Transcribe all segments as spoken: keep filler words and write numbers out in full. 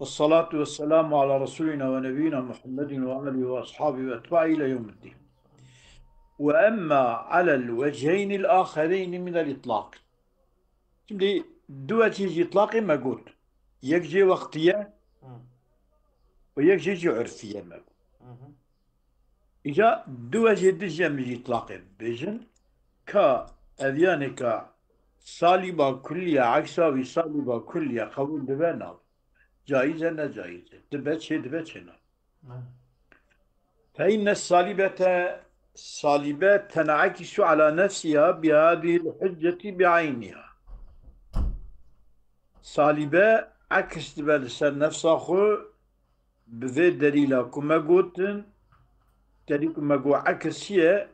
والصلاة والسلام على رسولنا ونبينا محمد وآله وأصحابه وأتباعه إلى يوم الدين. وأما على الوجهين الآخرين من الإطلاق. Şimdi du wecî ji îtlaqê me got. Yek jê wextî ye Hı. û yek jê jî urfî ye me got. Hı hı. Îca du wecê din jî em ji îtlaqê bibêjin. Ka ev yanê ka salîba kulliye, eksa wî salîba kulliye qebûl dibe, na. Caiz e, ne caiz e. Dibe çê dibe, çê nabe. Hı. فإن الصليبة، صليبة تنعكس على نفسها بهذه الحجة بعينها. Salîbe aks dibe li ser nefsa xwe bi vê delîla ku me gotin, delîl ku me got aks çi ye,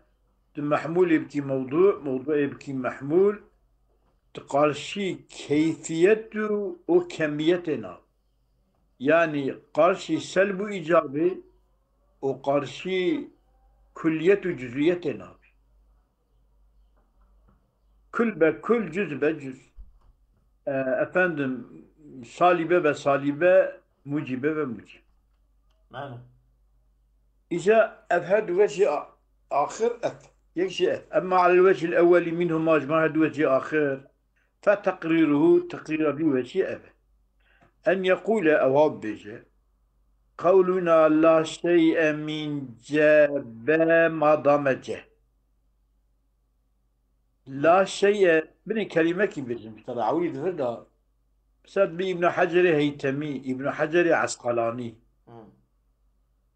tu mehmûlê bikî mewdû, mewdûê bikî mehmûl, tu qarşî keyfiyet û, û kemiyetê nabe. Yanî qarşî selb û îcabê û qarşî kulliyet û cuziyetê nabî. Kul be kul, cuz be cuz. E, efendim, salîbe be salîbe, mucîbe be mucîb. Bele. Îca ev her du wecî a-, axir ev. Yek jî ev. Emma alel wecîl ewwelî minhuma, ji me her du wecî axir. Feteqrîruhu, teqrîra vî wecî ev e. En yekûle, ew ha bibêje, qewluna la şey'e min ce be ma dame ce. La şey'e, binê kelîmekî bêjim, ji te re ewî di vir de, mesela bi Îbn Hecerê Heytemî, Îbn Hecerê Esqelanî. Hı.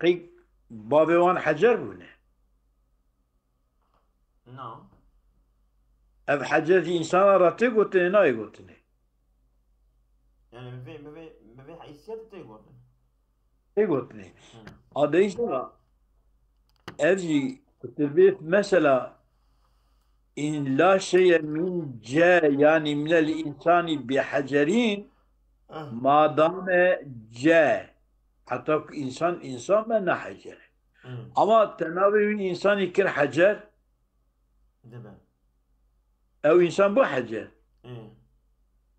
Qey bavê wan Hecer bûne? Na. Ev Hecer jî însana re tê gotinê, nayê gotinê? Yani bi vê, bi vê, bi vê heysiyetê tê gotin. Tê gotinê. Hı. A deyîşa ev jî kutir bê mesela in la şey'e min ce, yani minel insani bi hecerîn, Ah. ma dame ce. Heta ku însan, însan be, ne hecer e. Hmm. Ama te navê wî însanî kir hecer. Dibe. Ew însan bû hecer. Hmm.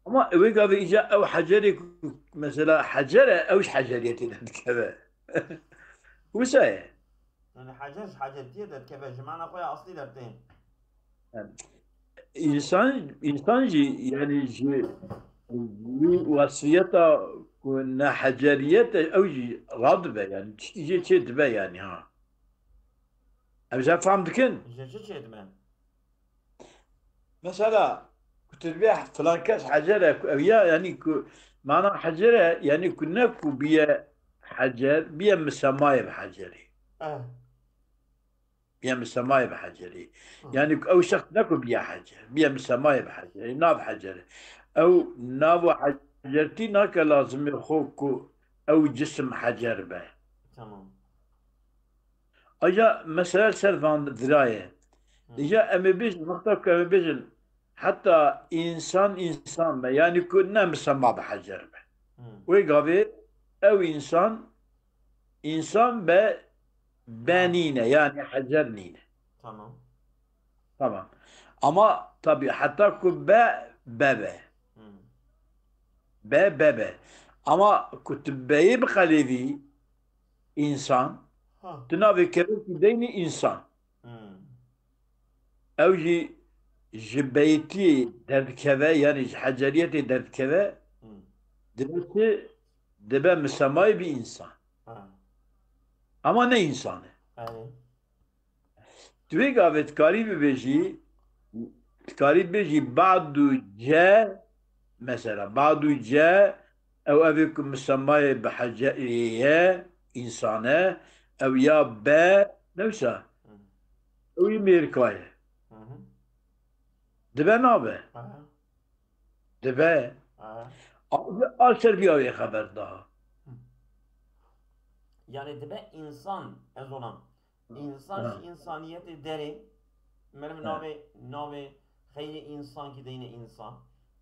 Ama wê gavê îca ew hecerê ku mesela hecer e, ew ji heceriyetê derdikeve. Wisa ye. Yani hecer ji heceriyetê derdikeve, ji mana xwe ya aslî dertê. Yani, însan, însan jî, yani, ji wî wesfiyeta ku ne heceriyet e, ew jî radibe, yani, jê çê dibe, yani, ha. Em jê fehm dikin? Ji çi çê dibe? Mesela, ku tu dibê filan kes hecer e, ku ew ya, yani, ku mana hecer e, yani, ku ne ku biye hecer, biye misemayê bi hecerê. Eh. Biye misemayê bi hecerê. Hı. Yani ew şexs ne ku biye hecer, biye misemayê bi hecerê, nav hecer e. Ew nav û hecertî nake lazimê xwe ku ew cisim hecer be. Tamam. Aja mesele ser van viraye. Hı. Îja em ê bêjin, wexta ku em ê bêjin, heta însan însan be, yani ku ne misema bi hecer be. Hı. Wê gavê ew însan, însan be, be Ha. nîne, yani hecer nîne. Tamam. Tamam. Ama tabii heta ku be, be be. Hmm. Be, be be. Ama ku tu beyê biqelêvî însan, Ha. tu navê kerekî deynî însan. Hmm. Ew jî ji beytiyê derdikeve, yani ji heceriyetê derdikeve, Hmm. dibe çi? Dibe misemayê bi însan. Ha. Ama ne însan e. Yani. Tu vê gavê dikarî bibêjî, dikarî bibêjî ba'du ce, mesela, ba'du ce, ew evê ku misemayê bi hecerê ye, însan e, ew ya be, ne wisa? Hı. Ew yê mêrika ye. Hı hı. Dibe nabe? Aha. Dibe. Aha. A, a ser vî awê xeber da. Hı. Yani dibe însan, ez olam. Însan Ha. ji însaniyetê derê, meriv Ha. navê, navê xeyrê însankî deyne însan.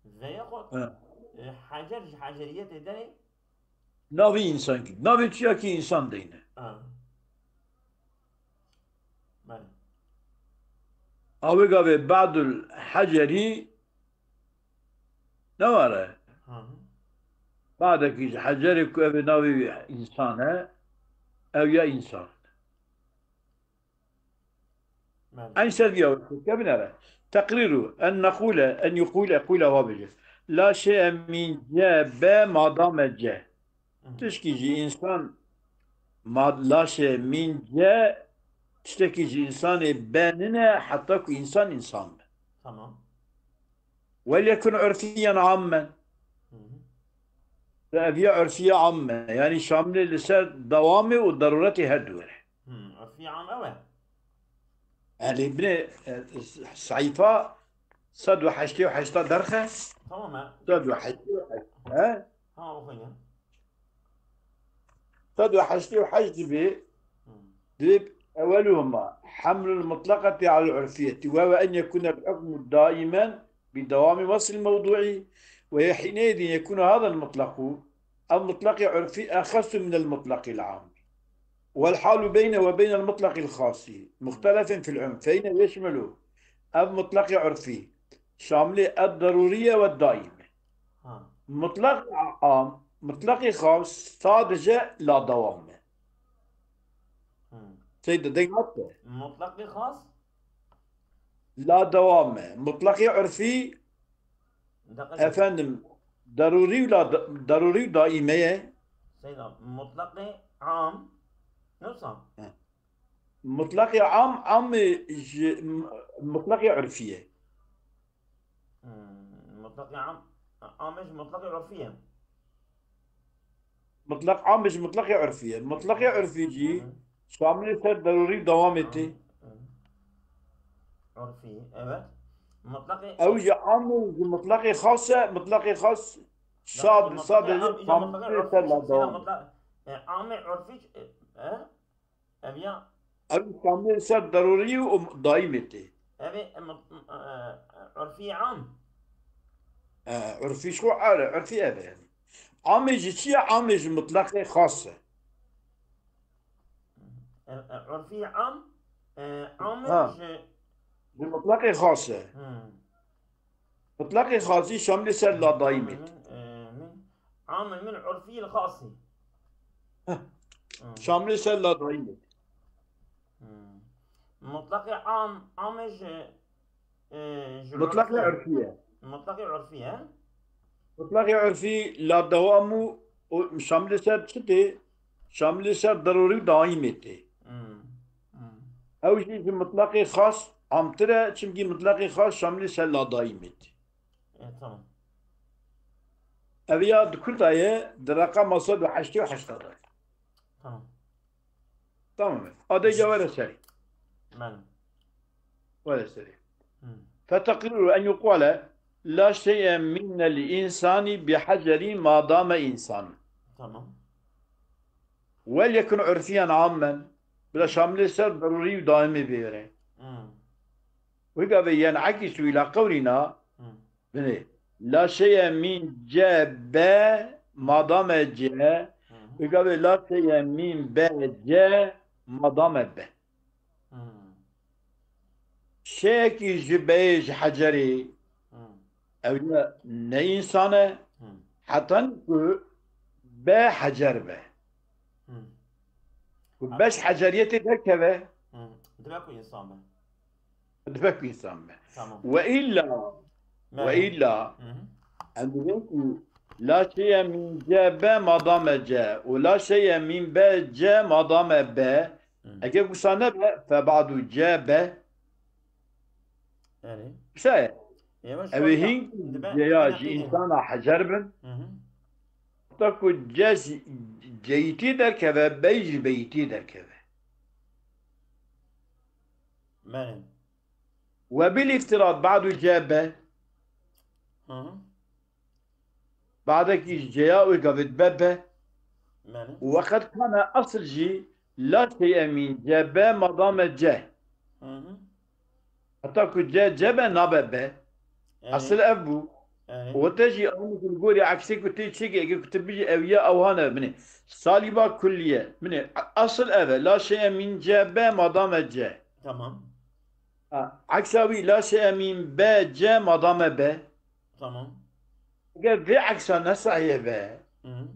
Veyahut, Ha. e, hecer ji heceriyetê derê. Navê însankî. Navê çiyakî însan deyne. Ha. Belê. Awê gavê ba'dul hecerî ne ware. Hı hı. Madekî ji hecerê ku ev ê navê wî însan e, ew ya însan. Belê. Eyn ser viya wekî ke binere. Teqrîru en neqûle, en yuqûle, qûle wa bêje. La şey'e min ce be madame ce. Mhm. Tişkî ji însan ma-, la şey'e min ce, tiştekî ji însanê be nine heta ku însan însan be. Tamam. Wel yekun urfiyen ammen. Hı hı. Ev ya urfiye amme. Yani şamilê li ser dewamê û derûretê her du were. Hı. Urfiye am ew e. Yani binê, e, sayfa sed û heştê û heşta derxe. Tamam e. Sed û heştê û heşt. He? Tamam, oxuyun. Sed û heştê û heşt dibê. Hı. Dibê eweluhuma hemlul mutlaqati alel urfiyeti ve ve en yekune hukmu daimen bi devami wasl mevdu'i ve hîneydi yekunu hadal mutlaqu. Ev mutlaqi urfi exesu minel mutlaqil am. Vel halu beyne ve beynel mutlaqil xasi muxtelefen fil um. Feyne yeşmelu ev mutlaqi urfi şamilê ed daruriye ve daime. Ha. Mutlaq am, mutlaqi xas sadece la dewam e. Hı. Seyde deng hatta. Mutlaqi xas? La dewam e. Mutlaqi urfi Deqe. Efendim, daruri la daruri daime ye. Seyda, mutlaqi am. Nasıl? Mutlaqi am, am ji mutlaqi urfiye. Hmm, mutlaqi am, am ji mutlaqi urfiye. Mutlaq am ji mutlaqi urfiye. Mutlaqi urfi jî şamilê ser daruri dewamê tê. Urfi, evet. Mutlaqi Ew ji am ji mutlaqi xas e, mutlaqi xas sad sadece şamilê ser la dewam. Amê urfi, e, ev ya. Ev şamilê ser daruri û daimê tê. Ev e, urfi am. E, urfi şu are, urfi ev e yani. Amê ji çi ye? Amê ji mutlaqê xas e. E, e, urfi am, e, amê ji Ji mutlaqê xas e. Hmm. Mutlaqê xasî şamilê ser la daimê tê. Min, e, min, amê min urfi xasî. Şamilê ser la daimê tê. Hmm. Mutlaqê am, amê ji, e, ji Mutlaqê urfiye. Mutlaqê urfiye. Mutlaqê urfî la dewam û, û şamilê ser çi tê? Şamilê ser daruri û daimê tê. Hmm. Hmm. Ew jî ji mutlaqê xas amtir e, çimkî mutlaqê xas şamilê ser la daimê tê. E, tamam. Ev ya di kurda ye, di reqama sed û heştê û heşta de. Tamam. Tamam. Adê ca were serê. Belê. Were serê. Hmm. Feteqriru en yuqale la şey'e minel insani bi heceri ma dame insan. Tamam. Wel yekun urfiyen ammen. Bila şamilê ser daruri û daimê bêre. Hmm. Wî gavê yen ekisu ila qewlina. Hmm. Binê. La şey'e min ce be ma dame ce. Hmm. Wî gavê la şey'e min be ce ma dame be. Hmm. Şeyekî ji beyê ji hecerê Hmm. ew ne, ne însan e. Hmm. Hetan ku be hecer be. Hmm. Ku beş heceriyetê derkeve, Hmm. Dibe ku insan be. dibe ku însan be. Tamam. Ve illa, ve Belê. illa, Hı hı. em dibin ku la şey'e min ce be ma dame ce û la şey'e min be ce ma dame be. Hı. Eger wisa nebe, fe ba'du ce be. Yani. Wisa ye. Yavaş Ew yavaş. hîn Dibe, ceya dibe ji dibe. Însana hecer bin. Hı hı. Heta ku ce ji, ceyîtî derkeve, bey ji beyîtî derkeve. Belê. Ve bil îftirat ba'du ce be. Hı hı. Badekî ji ceya wê gavê dibe be. Belê. Û weqet kane esil jî la şey'e min ce be ma dame ce. Hı hı. Heta ku ce ce be nabe be. Yani, Esil ev bû. yani. Û te jî anî ku li gorî eksê ku tê çêkê, eke ku tu bijî ew ya ew hane binê. Salîba kulliye. Binê, esil ev e. La şey'e min ce be ma dame ce. Tamam. Ha, eksa wî la şey'e min be ce ma dame be. Tamam. Eger vê eksa ne sehîh be, Hı.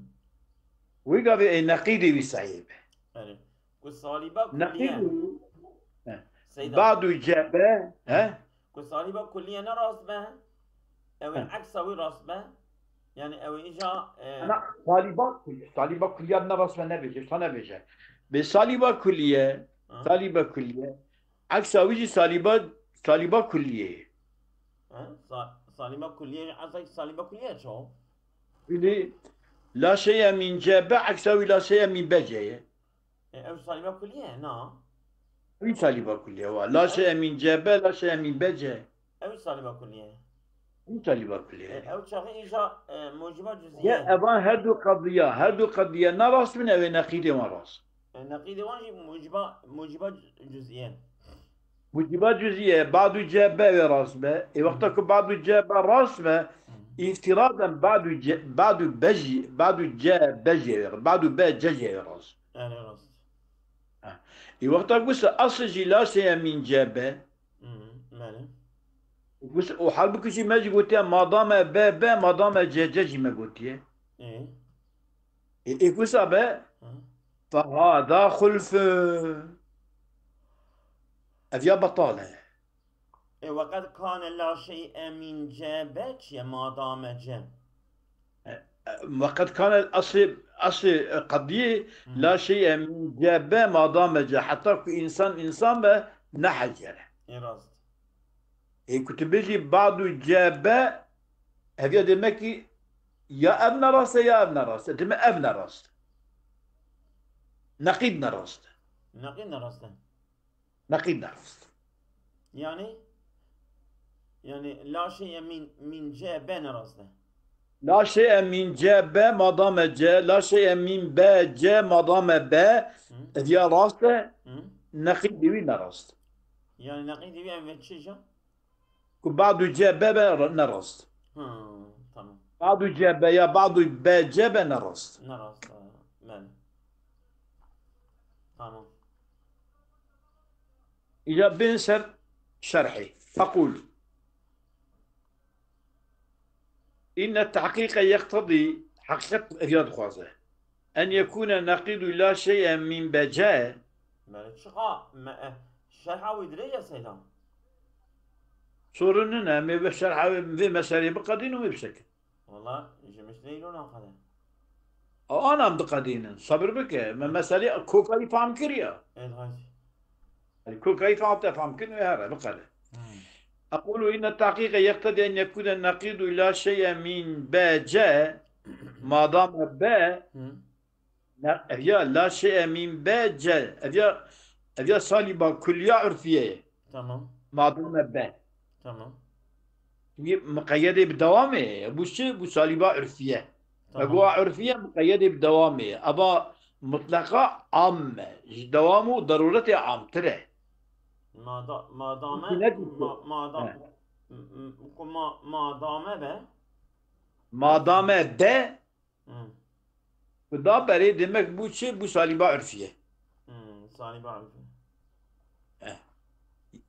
Wî gavê ê neqîdê wî sehîh be. Erê. Ku salîba kulliye. Neqîdê wî, he. Seyda. Badu cebe, he? Ku salîba kulliye ne rast be, ew ê He. eksa wî rast be. Yani ew ê îja, e, Ana salîba kulliye, salîba kulliye ne rast be nebêje, ta nebêje. Bê salîba kulliye, Ha. salîba kulliye. Eksa wî jî salîba, salîba kulliye. Ha? Sa-, salîba kulliye, eksa salîba kulliye çawa? Kulî, la şey'e min cebe, eksa wî la şey'e min bece ye. E, ew salîba kulliye, na. Wî salîba kulliye wa. La şey'e min cebe, la şey'e min bece. Ew salîba kulliye. Wî salîba kulliye. E, ew çaxê îja, e, muciba cüziye. Ya evan her du qediya, her du qediya ne rast bin, ew ê neqîdê wan rast. E, neqîdê wan jî muciba, muciba cüziye. Muciba cüziye, badu cebe wê rast be. E, wexta ku badu cebe rast be, Hı. îftiraden badu ce-, badu bejî, badu cebe jê wê, badu be ce jê wê rast. Yani rast. Ha. E, wexta ku se asl jî la şey'e min cebe. Hı, belê. Ku se, o halbuki jî me jî gotiye madame be be, madame ce ce jî me gotiye. E? E, e, ku se be, Hı. fehada xulf. Ev ya betal e. E, weqed kane la şey'e min cebe çi ye, madame ce? E, e, weqed kane asê, asê, e, qediyê Hı. la şey'e min cebe madame ce. Heta ku însan însan be, ne hecere. E, rast. E, ku tu bêjî badu cebe, ev ya demek ki ya ev ne rast e, ya ev ne rast e. Dime ev ne rast. Neqîd ne rast. Neqîd ne rast e. Neqîd ne rast. Yani, yani la şey'e min, min cebe ne rast e. La şey'e min cebe madame ce, la şey'e min be ce madame be, Hı. ev ya rast e, Hı. neqîdê wî ne rast. Yani neqîdê wî em çi jî? Ku badu cebe be ne rast. Hı, tamam. Badu cebe ya badu be cebe ne rast. Ne rast, e, belê. Tamam. Îca bên ser şerhê. Feqûl. Înne tehqîqe yeqtedî, heqîqet ev ya dixwaze. En yekûne neqîdu la şey'e min bece. Belê, çiqa me, e, şerha wî dirêj e Seyda? Sorun nine, em ê bi şerha wê, vê meseleyê biqedîn û wê bisekin. Wala, ji min ji leylo naqede. Ew anam diqedînin, sebir bike. Me meselê kokayî fam kiriya. Ê, hadi. Kokayî fam te fam kirin wê here, biqede. Hmm. Equlu inne tahqiqe yeqtedî en yekûne neqîdu la şey'e min be ce, madame be, Hmm. ne, ev ya la şey'e min be ce, ev ya, ev ya salîba kulliya urfiye ye. Tamam. Madame be. Tamam. Çünkü miqeyyedê bi dewamê ye. Bu çi? Bu salîba urfiye. Tamam. Ve bu urfiye miqeyyedê bi dewamê ye. Eva mutleqa am e. Ji dewam û deruretê amtir e. Mada-, madame, Çünkü ne diyor? ma-, madam-, He. m-, m-, ku ma-, madame be. Madame be, Hmm. Ku da berê demek bû çi? Bû salîba urfiye. Hmm, salîba urfiye. Eh.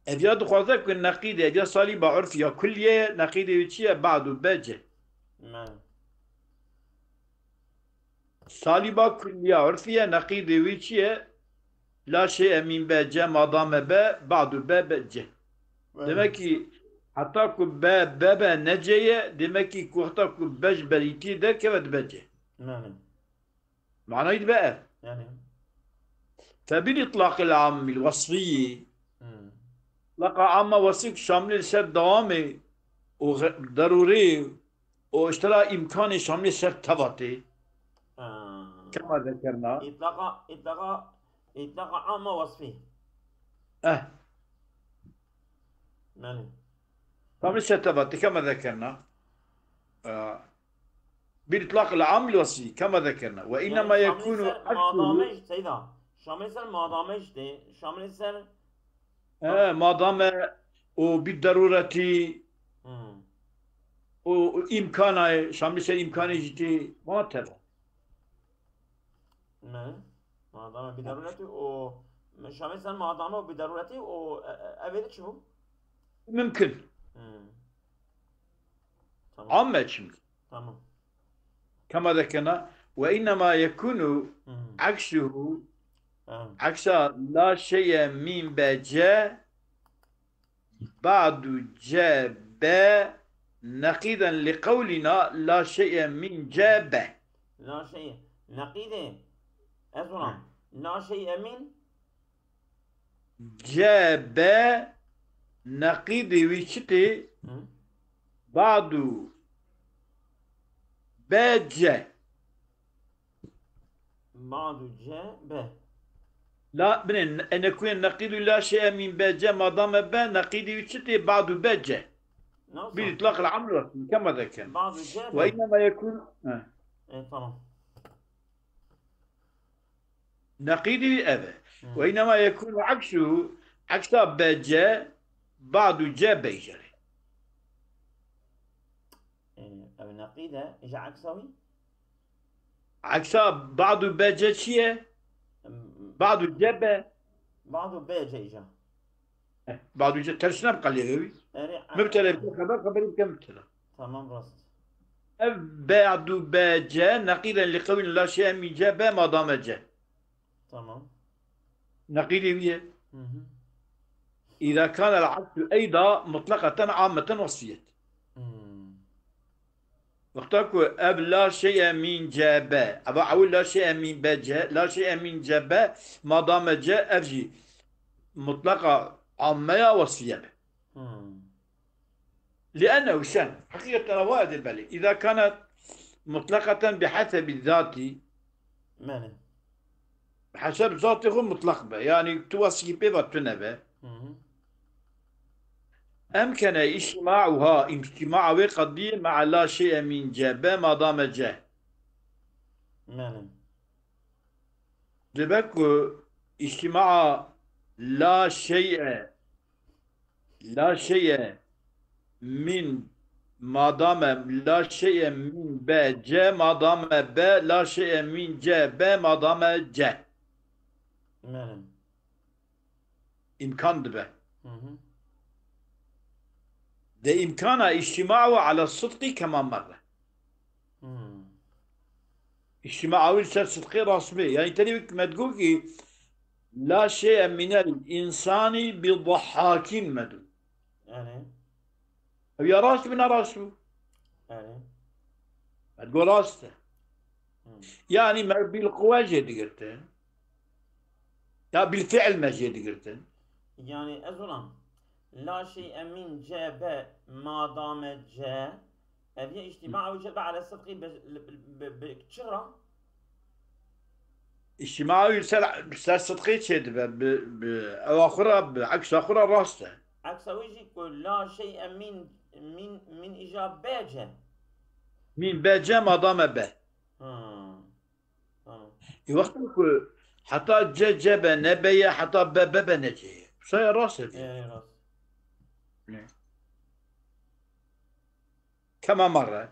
Ev ya dixwaze ku neqîdê, ev ya salîba urfiya kulliye ye, neqîdê wî çi ye? Ba'du be ce. Me. Salîba kulliya urfiye, neqîdê wî çi ye? La şey'e min be ce madame be, ba'du be, be ce. Evet. Demek ki heta ku be, be, be ne ce ye, demek ki ku heta ku be ji berîtî derkeve dibe ce. Yani. Manayî dibe ev. Yani. Fe bil itlaqil ammil wasfiyî. Hmm. Laqa amma wasfî ku şamilê li ser dewamê û xe-, derûrê û îştira îmkanê şamilê ser teva tê. Ha. Kema zekerna. Îtlaqa, îtlaqa, îtlaqa amma wasfî. Eh. Yani. Şamilê ser teva tê, kema zekerna. Eh. Bi îtlaqil amil wasfî, kema zekerna. Ve innema Yani şamilê yekûnu ser asluhu. madame jî, Seyda. Şamilê ser madame jî tê. Şamilê ser He, madame û bi deruretî Hmm. û, û îmkana, şamilê ser îmkanê jî tê, ma teva. Ne? Madame bi deruretî û şamilê ser madame û bi deruretî û, e, e, evê de çi bû? Mümkün. Hmm. Tamam. Amme çünkü. Tamam. Kema dekena. Ve innema yekunu Hmm. aksuhu. Ha. Aksa la şey'e min be ce ba'du ce be neqiden li qewlina la şey'e min ce be. La şey. Neqîdê. Ez ona. La şey emin. Ce be neqîdê wî çi tê? Hı. Ba'du be ce. Ba'du ce be. La, binê, en yekune neqîdu la şey'e min be ce madame be, neqîdê wî çi tê? Ba'du be ce. Nasıl? Bir itlaq el amr ve kema deken. Ba'du ce Ve be. innema yekun, he. E, tamam. Neqîdî ev e. Hı. Ve innema yekunu aksuhu, aksa be ce, ba'du ce beyjere. E, ev neqîd e. Îja eksa wî? Aksa ba'du be ce çi ye? Em, Ba'du ce be. Ba'du be ce îja. Eh, ba'du ce tersine bi qelê wî. Erê, Mübtele bi xeber, xeberî bi mübtele. Tamam, rast. Ev ba'du be ce, neqîden li qewlin la şey'e min ce be madame ce. Tamam. Neqîdê wî ye. Hı hı. İza kana el-aksu eyda mutlaqeten ammeten wasfiyet. Hmm. Wexta ku ev la şey'e min ce be, eva ewil la şey'e min be ce, la şey'e min ce be, madame ce, ev jî mutlaqa ammeya wasfiye be. Hmm. Li'ennehu şen, heqîqeten eva edil belê. İza kanet mutlaqeten bi hasebi zati, Mene. heseb zatê xwe mutlaq be. Yani tu wasfî pê ve tune be. Hı hı. Emkene îctima'uha, îctima'a wê qediyê me'a la şey'e min ce be madame ce. Mene. Dibe ku îctima'a la şey'e, la şey'e min madame, la şey'e min be ce madame be, la şey'e min ce be madame ce. Mene. İmkan dibe. Hı hı. De imkana îctima'u ala sıdqi kema merre. Hmm. Îctima ewil ser sidqê rast bê. Yani tenê wek me digot ki la şey'e minel insani bi dahhakin me digot. Yani. Ev ya rast bî, ne rast bû? Yani. Me digot rast e. Hmm. Yani me bil quwe jê digirtin. Ya bil fiil me jê digirtin. Yani ez ona. La şey'e min ce be madame ce. Ev ye îctima ew ce be ala sıdqi bi, bi, bi, bi çi ra? Îctima ewil ser, ser sidqê çê dibe. Bi, bi, ewa xwe ra, bi eksa xwe ra rast e. Eksa wî jî ku la şey'e min, min, min îja be ce. Min be ce madame be. Ha. Tamam. E wextê ku heta ce ce be ne be ye, heta be be be ne ce ye. Wisa ye rast e. Ee, rast. Kema merre.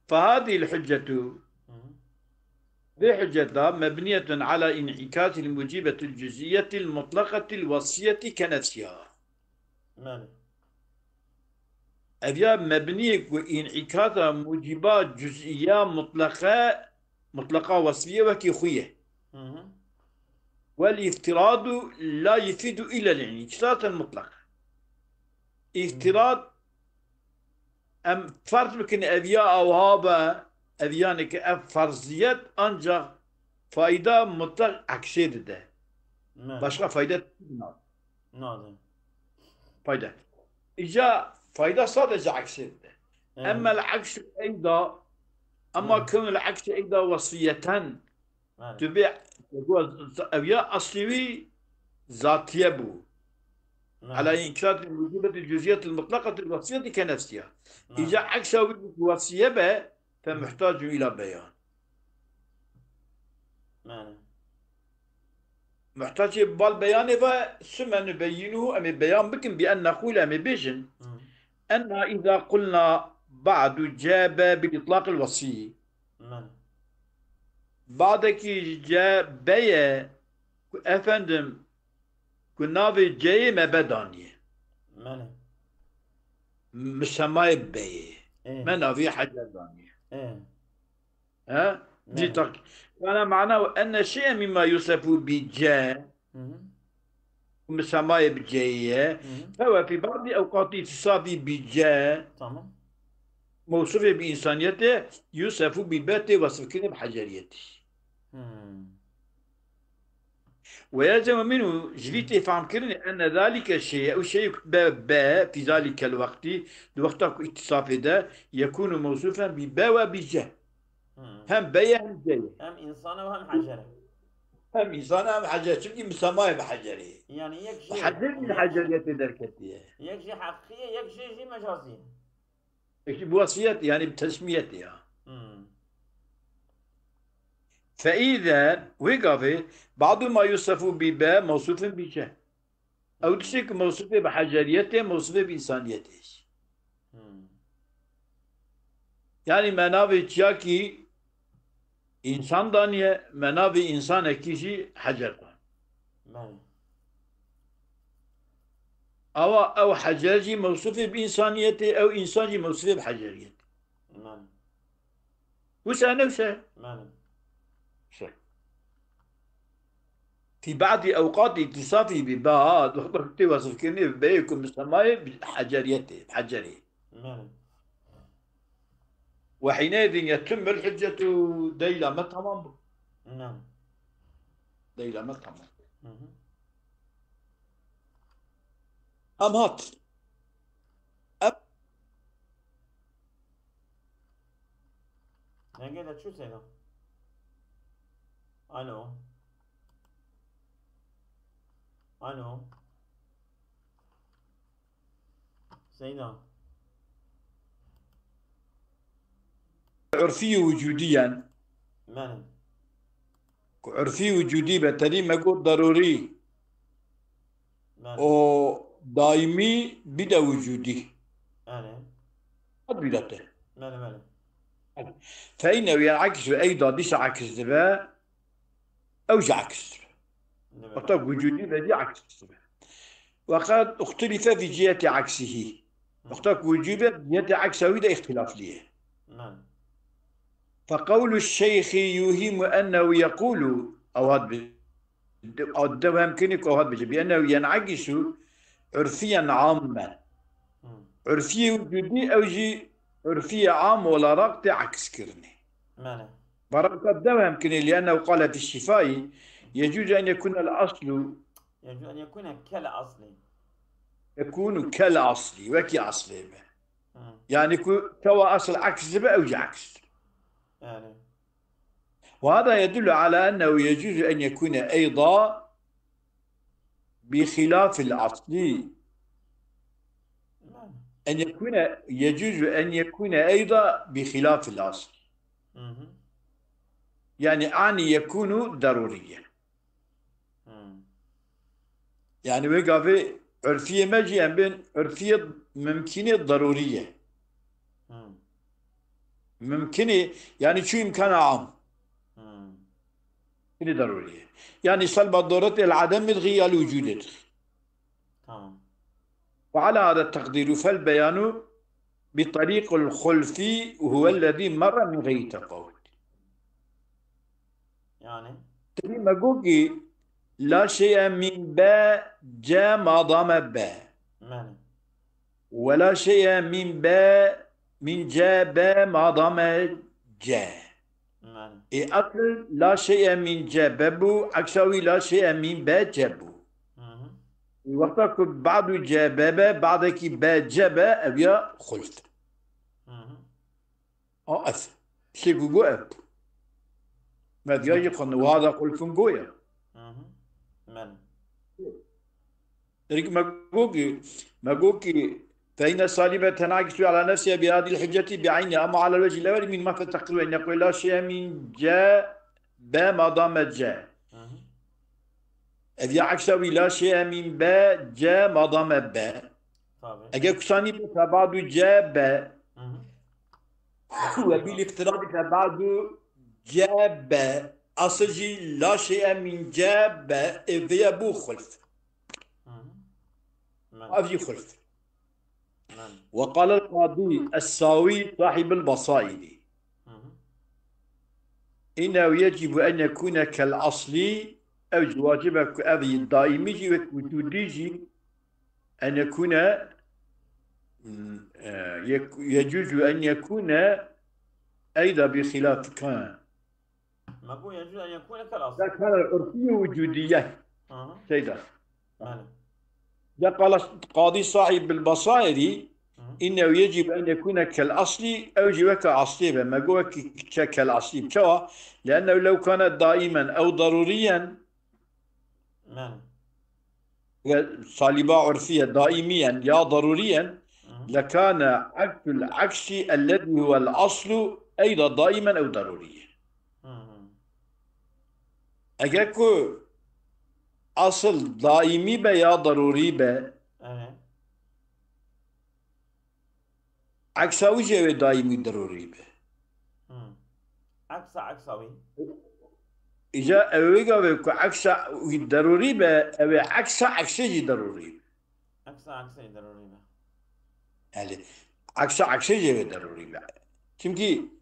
Fehadî l-hüccetu. Hı hı. Vê hücceta mebniyetun ala in'ikasil mucibetil cüz'iyetil mutlaqatil wasiyeti kenefsiha. Mene. Ev ya mebniyê ku înîkata mucîba cuzîya mutleqe, mutleqa wesfiye wekî xwe ye. Hı hı. Wel îftiradu la yefîdu îlel înîkatatel mutleqe. Îftirad, em ferz bikin ev ya ewha be, ev yanî ki ev ferziyet ancak fayda mutleq eksê dide. Mene. Başka fayda nade. Nade. Fayda. Îca fayda sadece eksê dide. Evet. Emmel eksu eyda, ama Evet. kevnul eksu eyda wasfiyeten. Evet. Tu bê, ev ya eslî wî zatiye bû. Evet. Ala inkar mucibeti cüziyetil mutlaqatil wasfiyeti kenefsiya. Evet. Îca eksa wî wasfiye be, fe muhtacun ila beyan. Yani. Muhtacê bal beyanê ve sümme nübeyyinuhu, em ê beyan bikin, bi en neqûle, em ê bêjin. Hı. Enna îza qulna ba'du ce be bil itlaqil wasfî. Men. Badekî ce be ye ku efendim ku navê ceyê me be daniye. Men. Misemayê be ye. Ê. Me navê Hecer daniye. Ê. He? Cî Belê. tak. Kana mana enne şey'e mimma yusefu bi ce. Hı hı. Misamayê bi ceyê ye. Hı hı. Fewe fî ba'dî ewqatî îtisafî bi ce. Tamam. Mewsufê bi insaniyetê, yusefu bi be tê wesfkirinê bi heceriyetî. Hmm. Ve yelzemu minhu, ji vî tê fehmkirinê, enne zalike şey'e, ew şey'ê ku be, be, fî zalikel waqtî, di wexta ku îtisafê de, yekunu mewsufen bi be ve bi ce. Hmm. Hem be ye hem ce ye. Hem insan e hem hecer e. Hem insan e hem hecer, çimkî misamayê bi hecerê ye. Yani yek jê, Hecer jî yek, heceriyetê derketiye. Yek jê heqî ye, yek jê jî mecazî ye. Peki bu wasfiyet yani teşmiyet ya. Hmm. Fe îzen, wê gavê, ba'du ma yusefu bi be mewsufin bi ce. Ew tiştê ku mewsufê bi heceriyetê, mewsufê bi insaniyetê jî. Hmm. Yani me navê çiyakî însan daniye, me navê însanekî jî hecer dan. Belê. Awa ew hecer jî mewsufê bi insaniyetê, ew însan jî mewsufê bi heceriyetê. Belê. Wisa ne wisa? Belê. Wisa. Fî ba'dî ewqatî îtisafî bi be, ha, wextê wesfkirinê bi beyê ku misemayê bi heceriyetê, bi hecerê. Belê. Ve hîneyzîn yetimul hüccetu, delîla me tamam bû. Belê. Delîla me tamam. Hı hı. Em hat. Em Dengê de çû Seyda? Alo. Alo. Seyda. Urfî û wicûdî yen. Belê. Ku urfî wicûdî be, tenî me got darûrî. Belê. O daîmî bide wicûdî. Belê. Hat bîra te. Belê, belê. Fe innehu yen'ekisu eyda, dîsa aks dibe, ew jî aks dibe. Dibe. Wexta ku wicûdî be jî aks dibe. Weqed uxtilife fî ciheti aksihî. Hı. Wexta ku wicû be, ciheti aksa wî de îxtilaf lîye. Belê. Fe qewlu şeyxî yuhimu ennehu yekulu, ew hat bi Ew dew hem kinî ku hat bêje. Bi ennehu yen'ekisu urfiyen ammen. Hmm. Urfiyê wicûdî ew jî urfiyê am olarak tê ekskirinê. Belê. Baraka dew hem kinî li ennehu qale fî şîfayî yecûzu en yekûne el aslu. Yecûzu en yekûne kel aslî. Yekûnu kel aslî. Wekî aslê be. Hmm. Yani ku çawa asl aks dibe ew jî aks. Yani. وهذا يدل على أنه يجوز أن يكون أيضا بخلاف الأصل. أن يكون، يجوز أن يكون أيضا بخلاف الأصل. Hı hı. يعني أعني يكون ضروريا. Hmm. Yani wê gavê urfiyê me jî em bên urfiyê mimkînê darûrî ye. Hmm. Mimkînê, yani çû îmkana am. Hmm. Mimkînê darûrî ye. Yani selba daruret el adem midxî ya li wicûdê dixî. Tamam. وعلى هذا التقدير فالبيان بطريق الخلف هو الذي مر من غير تفاوت. Yani? Tevî me got ki la şey'e min be ce madame be. Belê. Ve la şey'e min be, min ce be madame ce. Belê. Ê asl la şey'e min ce be bû, eksa wî la şey'e min be ce bû. Hı hı. Ê wexta ku ba'du ce be be, ba'dekî be ce be, ev ya xulf. Hı hı. A, ev. Tiştê ku got ev. Me diya jî xwendin. Wiha da xulfin goya. Hı hı. Belê. Derî me got ki, me got ki, فإن السالبة تنعكس على نفسها بهذه الحجة بعينها، أما على الوجه الأول من ما في التقرير أن يقول لا شيء من جاء ب ما دام جاء. Hı hı. Ev ya eksa wî la şey'e min be ce madame be. Tabii. Eger kusanî be febadu ce be. Hı hı. Ve bil iftiradi febadu ce be. Asıl jî la şey'e min ce be. Ev ya bu xulf. Hı hı. Ev jî xulf. Ve qale el-Qadî es-Sawî sahîb el-Basaîrî. Hı hı. إنه يجب أن يكون كالأصل, ew jî wacib e ku ev daîmî jî wek wicûdî jî, أن يكون, e, yek-, يجوز أن يكون أيضا بخلاف كان. Me got يجوز أن يكون كالأصل. إذا كان العرفية وجودية. Hı hı. Şeyda. Belê. إذا قال القاضي صاحب البصائر Hı hı. إنه يجب أن يكون كالأصل, ew jî weke aslê be. Me got wekî çe كالأصل. Çawa? لأنه لو كان دائما أو ضروريا, Belê. ya saliba urfiye, daîmiyen ya darûriyen, Hı hı. لكان عكس العكس الذي هو الأصل أيضا دائما أو ضروريا. Hı hı. Eger ku asıl daîmî be ya darûrî be, Evet. eksa wî jî ew ê daîmî darûrî be. Hı. Eksa eksa wî. Îca ew ê gavê ku eksa wî darûrî be, ew ê eksa eksê jî darûrî be. Eksa eksê darûrî be. Yani eksa eksê jî ew ê darûrî be. Çimkî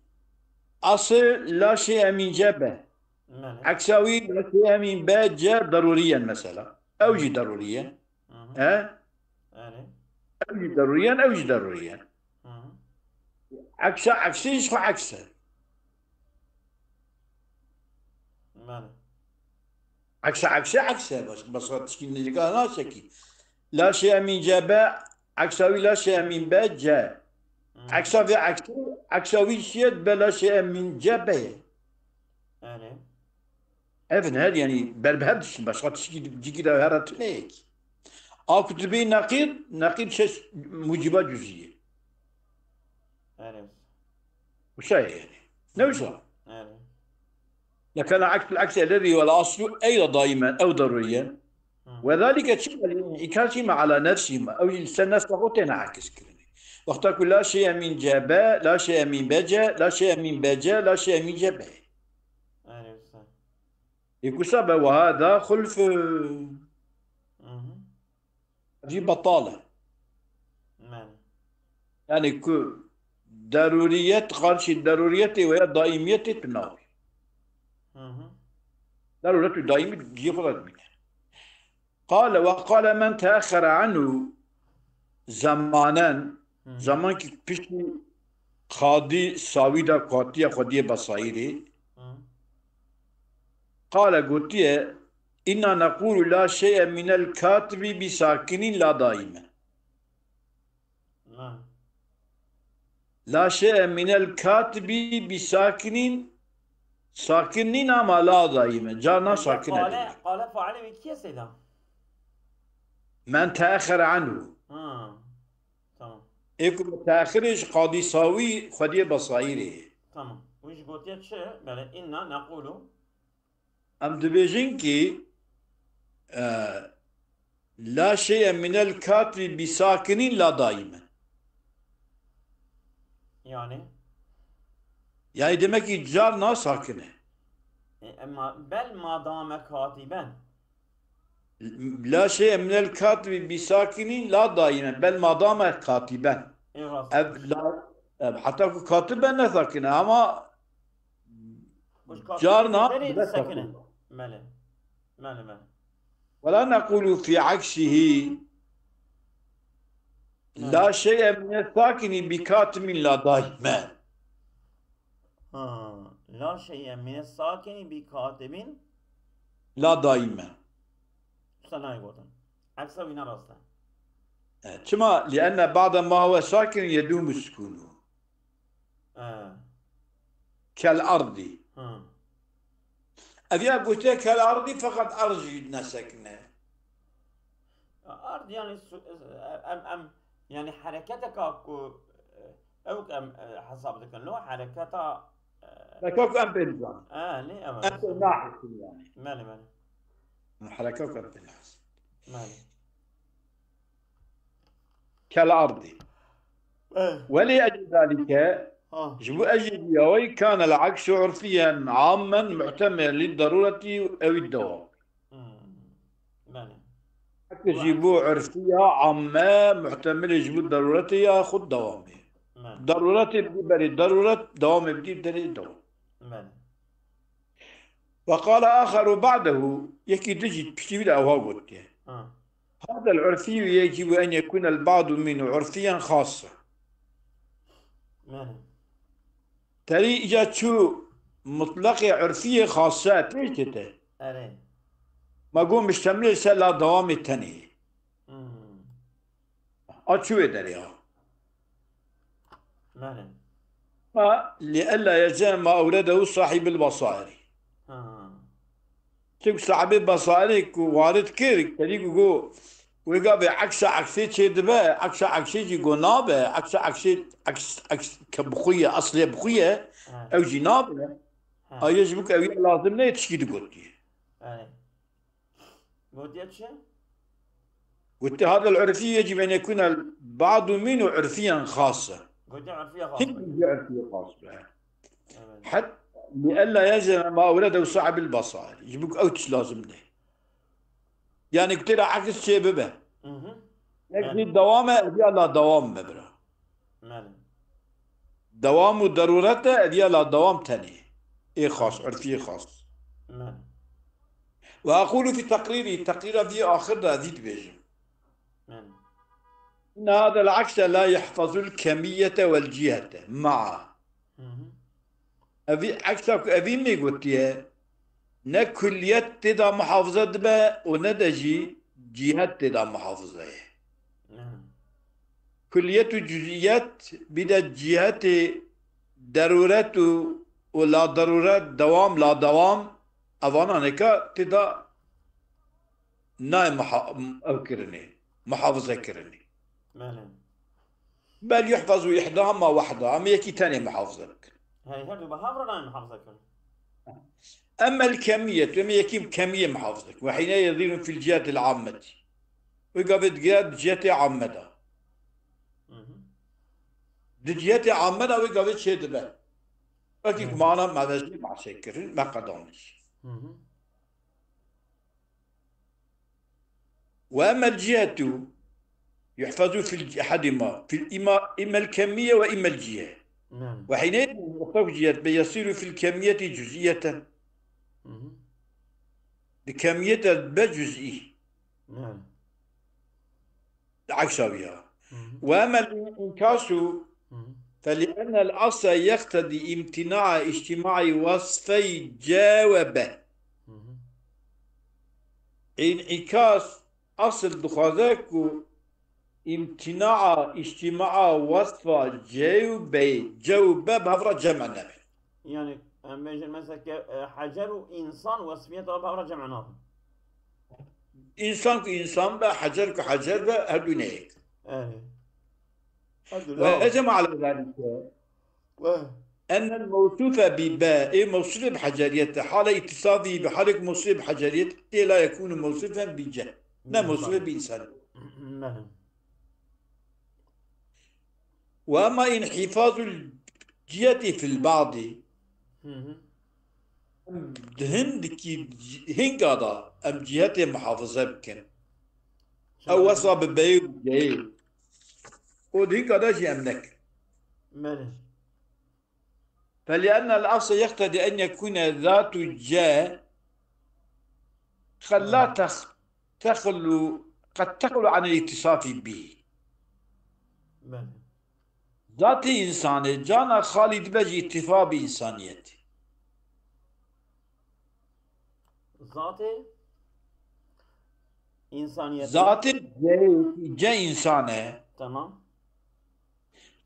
asıl la şey emîn ce be. Belê. Eksa wî la şey emîn be ce darûrî yen mesela. Ew jî darûrî yen. Hı hı. He? Belê. Ew jî darûrî yen, ew jî darûrî yen. Hı hı. Eksa eksê jî xwe ekse. Belê. Eksa eksê ekse. Baş, başka tişkî nêka nasekî. La şey emîn ce be, eksa wî la şey emîn be ce. Hı hı. Eksa vê eksê, eksa wî şiyet be la şey emîn ce be. Belê. Evin her yani berbehev dişin başka tişkî cigî de her tune yek. A kutubê neqîd, neqîd şeş muciba cüzîye. Belê. Wisa ye yani. Ne wisa? Belê. لكان عكس العكس الذي هو الأصل أيضا دائما أو ضروريا. Hı. وذلك çima لانعكاسهما على نفسهما. Ew jî li ser nefsa xwe têne ekis kirinê. Wexta ku la şey emîn ce be, la şey emîn be ce, la şey emîn be ce, la şey emîn ce be. Belê wisa. Ê ku sa be وهذا خلف. Hı hı. Jî betal e. Belê. Yani ku darûriyet, karşî darûriyetê veya daîmiyetê tu nabî. Hı hı. Darûret û daîmî cihê xwe de dibîne. قال وقال من تأخر عنه زمانا, Hı hı. Zamankî piştî qadî sawî da ku hatiye xwediyê Besayîrê. Hı. قال gotiye إنا نقول لا شيء من الكاتب بساكن لا دائما. Ha. لا شيء من الكاتب بساكن, sakin nîn ama la dayîm e. Carna Peki, sakin e qale, demek. Qale failê wî kî ye Seyda? من تأخر عنه. Ha. Tamam. Ê ku mutexirê ji Qadî Sawî xwediyê Besayîrê ye. Tamam. Wî jî gotiye çi? Belê, inna nequlu. Em dibêjin ki, e, la şey'e minel katibi bi sakinin la daimen. Yani? Yani demek ki carna sakin e. E, emma bel madame katiben. La şey'e minel katibi bi sakinin la daimen. Bel madame katiben. E, rast. Ev la, ev, heta ku katiben ne sakin e ama Kuş katiben carna derê bile sakine. sakin. Belê. Belê, belê. Ve la nekulu fi aksihi. Evet. La şey'e minel sakini bi katimin la daimen. Ha. La şey'e mine sakini bi katibin. La daimen. Usta nayê gotin. Eksa wî ne rast e. E, çima? Li'enne ba'de ma huve sakin yedumu sukunu. E. Kel ardi. Hı. Ev ya gotiye kel ardi, feqet erd jî nesekine. Erd yani su- em, em yani hereketeka ku e, ew em e, hesab dikin lo hereketa e, Belka ku em pê nizan. e, ne ev Em pê nahisin yani. Belê, belê. Hereka ku em pê nahisin. Belê. Kel ardi. E. Welê ecî zalike, Ha. ji bo ecî diyawey kanel aksu urfiyen ammen muhtemel lid darureti ew id dewam. Hmm. Belê. Heke jî bo urfiya amme muhtemel ji bo daruretê ya xud dewamê. Belê. Daruretê bidî berê daruret, dewamê bidî derê dewam. Belê. Ve qala axeru ba'dehu, yekî din jî piştî wî de ewa gotiye. Ha. Hada el-urfiyyu yecibu en yekuna el-ba'du minhu urfiyen xassa. Belê. Terî îca çû mutlaqê urfiyê xassa pêş tête. Erê. Ma go muştemil se la dewamê tenê. Hmm. A çû wê derê ha. Belê. Ma li ella yece ma ewredehu sahibul basairi. Ha. Çimkî sahibê basairê ku warid kir, terî ku go wê gavê eksa eksê çê dibe, eksa eksê jî go nabe, eksa eksê eks, eks ke bi xwe ye, eslê bi xwe ye, Ha. ew jî nabe. Ha. Aye ji bo ku ew ya lazim neyê tişkî digotiye. Belê. Gotiye çi? Gotiye hada el-urfiyyu yecibu en yekuna el-ba'du minhu urfiyen xassa. Gotiye urfiye xas. Hîn bir urfiyê xas be. Evet. Het li ella yece ma ewredehu sahibul basair. Ji bo ku ew tişt lazim ne. Yani ku tê de aks çê bibe. Hı hı. Yek Yani. Jî dewam e, ev ya la dewam be bira. Belê. Dewam û derûret e, ev ya la dewam tenê. Ê xas, urfiyê xas. Belê. Ve aqulu fi teqrîrî, teqrîra vî axir de vî dibêjim. Belê. Inna hada el-akse la yahfazul kemiyete vel cihete. Ma'a. Hı hı. Evî eksa ku evî me gotiye, ne kulliyet tê de muhafize dibe û ne de jî cîhet tê de muhafize ye. Belê. Kulliyet û cüz'iyet bî de cîhetê derûret û, û la derûret, dewam, la dewam, evana neka tê de nayê muha-, ev kirinê, muhafize kirinê. Belê. Bel yuhfazu ihdahuma wahda, em yekî tenê muhafize bikin. Hey, her du bi hev re nayê muhafize kirin. Emmel kemiyet, em yekî kemiyê muhafize bikin. Ve hîne yedîrun fil cihetil ammeti. Wê gavê digire di cihetê amme de. Hı hı. Di cihetê amme de wê gavê çê dibe. Wekî Hı. ku mana me vejî, me çê kirin, me qedanî. Hı hı. Ve emmel cihetu yuhfazu fil ehadima, fil ima, immel kemiye ve immel cihe. Belê. Ve hîne yedîrun fil cihet be yesiru fil kemiyeti cüz'iyeten. Hı hı. Di kemiyete be cüz'î. Belê. Di eksa wî ya. Hı hı. Ve emmel inkasu Hı hı. feliennel asla yeqtedî imtina'a içtima'i wasfey ce ve be. Hı hı. În'ikas asl dixwaze ku îmtînaa îctîmaa wesfa cê û bê, ce û be bi hev re cem nebe. Yani, em bêjin mesela ke, e, hecer û însan wesfiyet bi hev re cem nabin. Însan ku însan be, hecer ku hecer be, her du ne yek. Evet. Her du Ve ne ecem ala zalike. Ve Ennel mewsufe bi be, ê mewsufê bi heceriyet e. Hala îtisafî bi halek mewsufê bi heceriyet tê la yekûnu mewsufen bi ce. Ne mewsufê bi însan. Ne. Ve ema înhîfazul ciheti fil ba'dî. Hı hı. Di hindikî hinga da em cihetê muhafaze bikin. Ew wesa bi beyê û ceyê. Û di hinga da jî em nekin. Belê. فلأن الأصل يقتضي أن يكون ذات ج قد لا تخ- تخلو، قد تخلو عن الاتصاف به. Belê. Zatê însanê cana xalî dibe ji îtîfa bi însaniyetê. Zatê însaniyetê. Zatê ce, ce însan e. Tamam.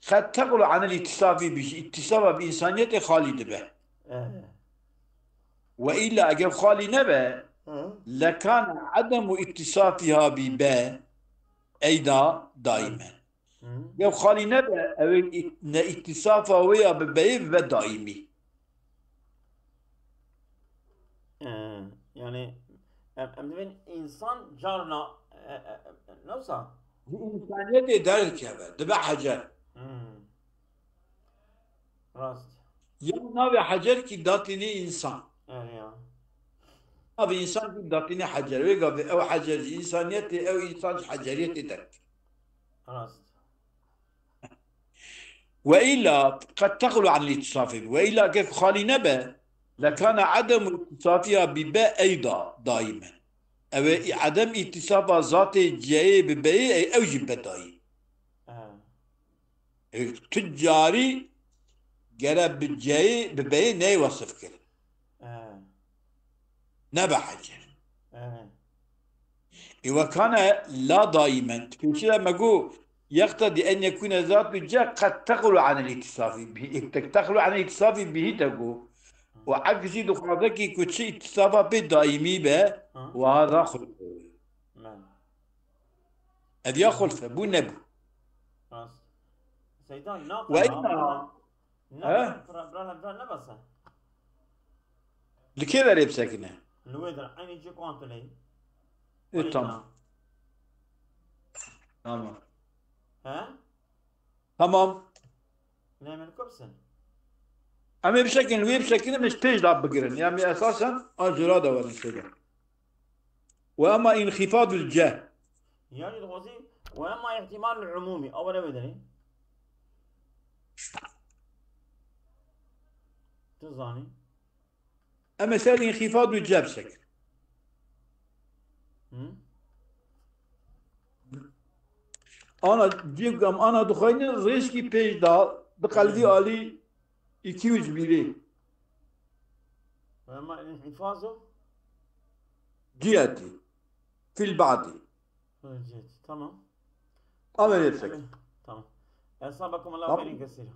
Qed teqlu anil îtîsafî bi, ji îtîsafa bi însaniyetê xalî dibe. Ee. Ve îlla eger xalî nebe, Hı. lekane edemu îtîsafîha bi be eyda daimen. Hı. Eger xalî nebe, ew ê ît-, ne îtîsafa wê ya bi beyê bibe daîmî. Ee, yani em, em dibên însan carna, e, e, e, ne wisa? Ji însaniyetê derdikeve, dibe hecer. Hmm. Rast. Ya navê hecer kî datînî însan. Evet ya. Navê însan kî datînî hecer. Wê gavê ew hecer ji însaniyetê, ew însan ji heceriyetê derkeve. Rast. Ve îlla qed texlu anil îtîsafî bi. Ve îlla eger xalî nebe, Lekane edem îtîsafiha bi be eyda daimen. Ew ê edem îtîsafa zatê ceyê bi beyê ey ew jî be daîm. Ê, tu carî gere bi ceyê, bi beyê neyê wesif kirin. Nebe hecer. Ê wekane la daimen. Tu pêşî de me got, yextedî en yekûne zatu ce qed texlu anil îtîsafi bihî. Ê tek texlu anil îtîsafi bihî te got. Û eks jî dixwaze ki ku çi îtîsafa pê daîmî be, Hı. Wiha da xulfe. Ev ya xulfe bû nebû. Rast. Seyda, na Ve pira, inna- na He? pira, pira, pira nebese. Li kê derê bisekine? Li wê der, eynî cik wan tu lê. E, Wele tamam. na. Tamam. He? Tamam. Lê min ku bisin? Em ê bisekinin, wê bisekinin, min pêş da bigirin. Yani esasen a cura da verin şeyde. Ve ama inxifadul ce. Yani dixwazî, ve ama ihtimalul umumi. Ew ne bedene? Tu zanî? Em ê ser înxîfad û cebsek. Hı? Ana, cî em ana dixweynin rêşkî pêş da, di qelbî Hı. alî iki yüz bîrê. Ve ama inhifazu? Ciyetî. Fil ba'dî. Hı, ciyetî. Tamam. Ameliyat sek. Tamam. Esabakum Allah Tamam. Hayrin kesîra.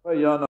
Ey yana.